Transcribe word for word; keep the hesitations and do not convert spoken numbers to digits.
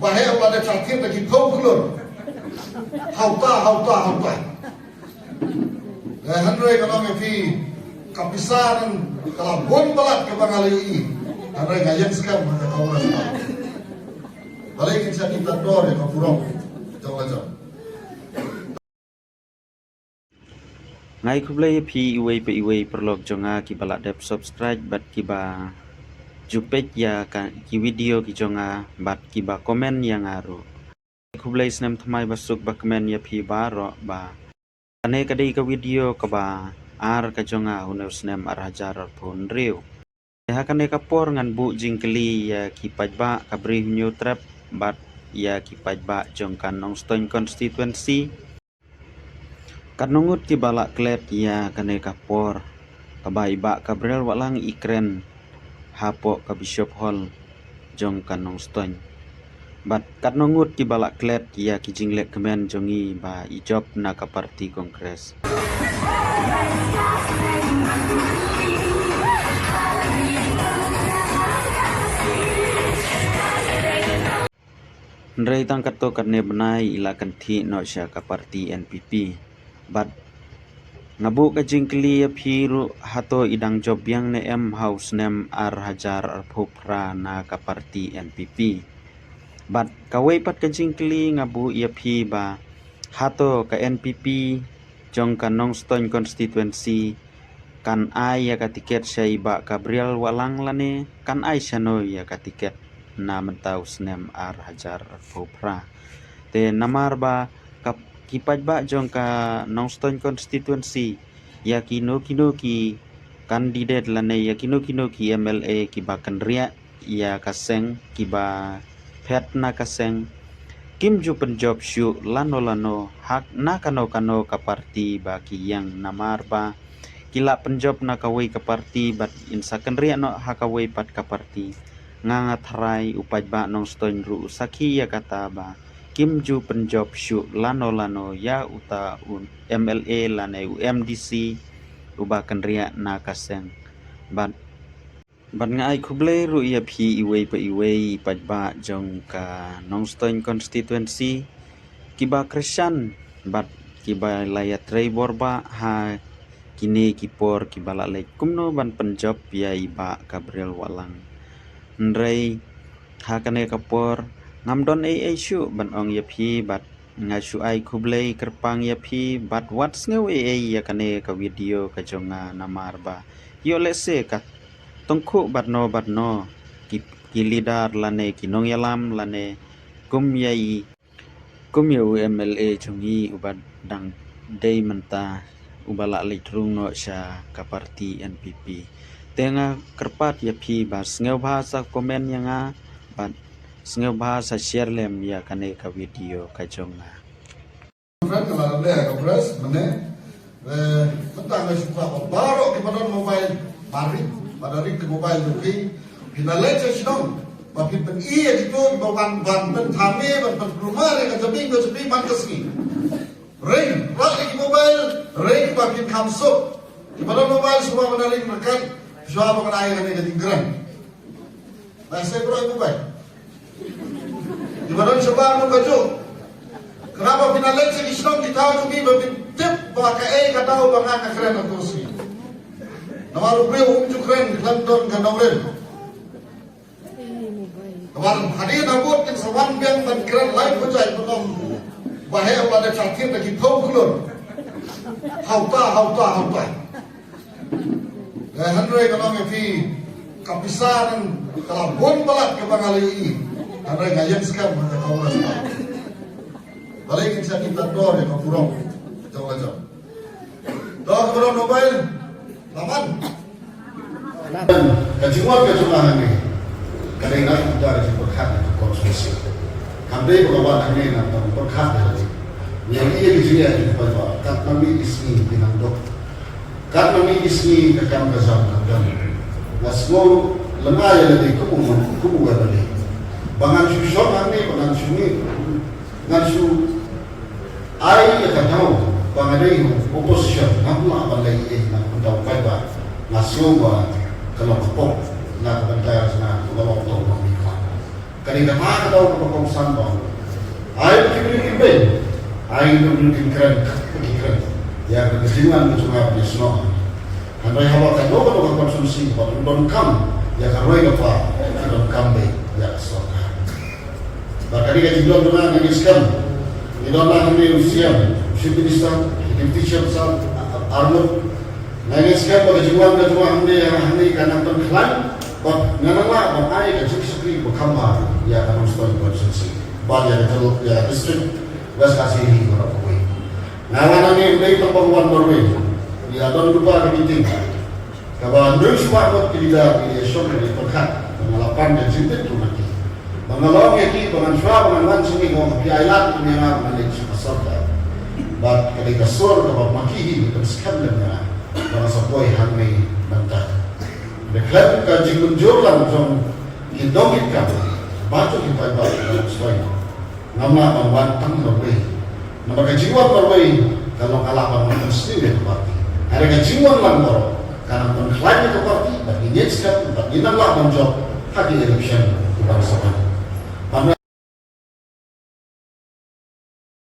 Ba heh ba da cha thied da ki phew klur. Hauta, hauta, hauta. Eh, hynrei ka long ïa phi ka pisa ngan ka la bun palat kaba nga la ïohi. Hynrei nga ïeng skhem ha ka Congress. Balei kin sa ki ta dor ïa ka burom jong la jong. Nga ai khublei ïa phi iwei pa iwei paralok jong nga kiba la dep subscribe bad kiba ju peit ïa ka ki video ki jong nga bad kiba comment ïa nga ruh. Khublei snem thymmai ba suk ba kmen ïa phi baroh ba kane ka dei ka video kaba ar ka jong nga ha une u snem ar hajar arphew hynriew. Ha kane ka por ngan buh jingkylli ïa ki paidbah ka Bri Hynñiewtrep bad ïa ki paidbah jong ka Nongstoiñ constituency. Katno ngut kiba la klet ïa kane ka por kaba i Bah Gabriel Wahlang i kren hapoh ka Bishop Hall jong ka Nongstoiñ. Bad katno ngut kiba la klet ïa ki jingleh kmen jong i ba i jop na ka party Congress. Hynrei tang katto katne bnai i la kynthih noh sha ka party N P P. Bad nga buh ka jingkylli ïa phi ruh hato i dang jop biang ne em ha u snem ar hajar arphew phra na ka party N P P. Bad kawei pat ka jingkylli nga buh ïa phi ba hato ka N P P jong ka Nongstoiñ constituency kan ai ïa ka tiket sha i Bah Gabriel Wahlang lane kan ai shano ïa ka tiket na mynta u snem ar hajar arphew phra. Te namar ba ka ki paidbah jong ka Nongstoiñ constituency ïa kino kino ki candidate lane ïa kino kino ki M L A kiba kynriah ïa ka seng kiba phet na ka seng kim ju pynjop shuh lano lano ha na kano kano ka party ba ki ïeng namar ba ki la pynjop na kawei ka party bad in sa kynriah noh ha kawei pat ka party. Nga nga tharai u paidbah Nongstoiñ ruh u sakhi ïa kata ba kim ju pynjop shuh lano lano ïa uta u M L A lane u M D C uba kynriah na ka seng. Bad Bad nga ai khublei ruh ïa phi iwei pa iwei i paidbah jong ka Nongstoiñ constituency kiba kyrshan bad kiba la ïatrei bor ba ha kine ki por kiba la leit kumno ban pynjop ïa i Bah Gabriel Wahlang. Hynrei ha kane ka por ngam don ei ei shuh ban ong ïa phi bad nga shu ai khublei kyrpang ïa phi bad wat sngew ei ei ïa kane ka video ka jong nga namar ba ïoh lehse ka tongkhuh bad no bad no ki, ki leader lane ki nongïalam lane kum ïa i kum ïa u M L A jong i uba dang dei mynta uba la leit rung noh sha ka party N P P. Te nga kyrpad ïa phi ba sngewbha sa comment ïa nga bad sngewbha sa share lem ïa kane ka video ka jong nga. Friend ka la leh ka press mynne. Eh, mynta nga shu kwah ba baroh kiba don mobile, ba ring, ba da ring ki mobile jong ki. Phin da leit sha shnong ba phin pyni ïa kito kiba wan ban pynthame ban pynkulmar ïa ka jabieng ka jabieng man ka sngi. Ring, rah ïa ki mobile, ring ba phin kham suk. Kiba don mobile shuwa ban da ring ryngkat, shuwa ban ai kane ka jingkren. Ba sdang bro ibu bai. Iba don shabar mo kajuh. Khnang ba phin leit sha ki shnong ki thaw jong ki ba phin tip ba kaei ka daw ba nga nga kren ha kto ka sngi. Namar u briew um ju kren khlem don ka nongrim. Namar hadien habud kin sa wan biang ban kren lai pujai ba ong ba heh ba da cha thied da ki phew klur. Hauta, hauta, hauta. Eh, hynrei ka long ïa phi ka pisa ngan ka la bun palat kaba nga la ïohi. Hynrei nga ïeng skhem ha ka Congress. Balei kin sa ki ta dor ïa ka burom jong la jong. Dor ka burom mobile. Laman. Ka jingwan ka jong nga hangne ka dei na ka jingpyrkhat ka constituency. Kam dei ba ka wan hangne na ka pyrkhat ka jong nga. Ïa ki jingeh ki paidbah kat ma mi ki sngi ki nang dok. Katba ngi ki sngi ka kam ka jam ka kam. Nga sngew lyngngai ïa lade kum u, kum u M L A. Ba ngan shu shong hangne, ba ngan shu ngi, ngan shu ai ïa ka daw ba nga dei u opposition, ngam lah ban leh ei ei na ka bynta u paidbah. Nga sngew ba ka long ka pop na ka bynta jong nga, ka long tong ba ngi khlad. Ka dei kata ka daw kaba kongsan ba ai ba ki briew kin beiñ, ai ba ki briew kin kren, ba ki kren ïa ka jingwan ka jong nga ban ïasnoh. Hynrei haba kano kano ka constituency ba donkam ïa ka roi ka par, ki donkam beit ïa ka sorkar. Bad ka dei ka jingdon jong nga, nga ngeit skhem. Ngi don lang hangne u C M, u Chief Minister, u Deputy C M Sir, ar ngut. Nga ngeit skhem ba ka jingwan ka jong nga hangne, hangne kan nang pynkhlaiñ bad ngan nang lah ban ai ka jingshakri ba kham bha ïa ka Nongstoiñ constituency bad ïa ka jylla, ïa ka district West Khasi Hills baroh kawei. Nga wan hangne ym dei tang ban wan marwei. Ngi la don lypa ka meeting kaba hynriew spah ngut ki leader ki la shong, ki la pyrkhat, ba nga la pan ka jingbit jong nga, ba nga la ong ïa ki ba ngan shuwa ba ngan wan sha ngi, nga ong phi ai lad ïa nga ba ngan leit sha ka sorkar. Bad ka dei ka sur kaba ma ki hi ki pynskhem lem ïa nga ba nga sa poi hangne mynta. Dei khlem ka jingmynjur lang jong ki nongkitkam bad jong ki paidbah ki Nongstoiñ, ngam lah ban wan tang marwei. Namar ka jingwan marwei ka long ka lah ban wan pynsniew ïa ka party. Hynrei ka jingwan lang baroh kan nang pynkhlaiñ ïa ka party bad ngi ngeit skhem bad ngin nang lah ban jop ha ki election kiban sa wan.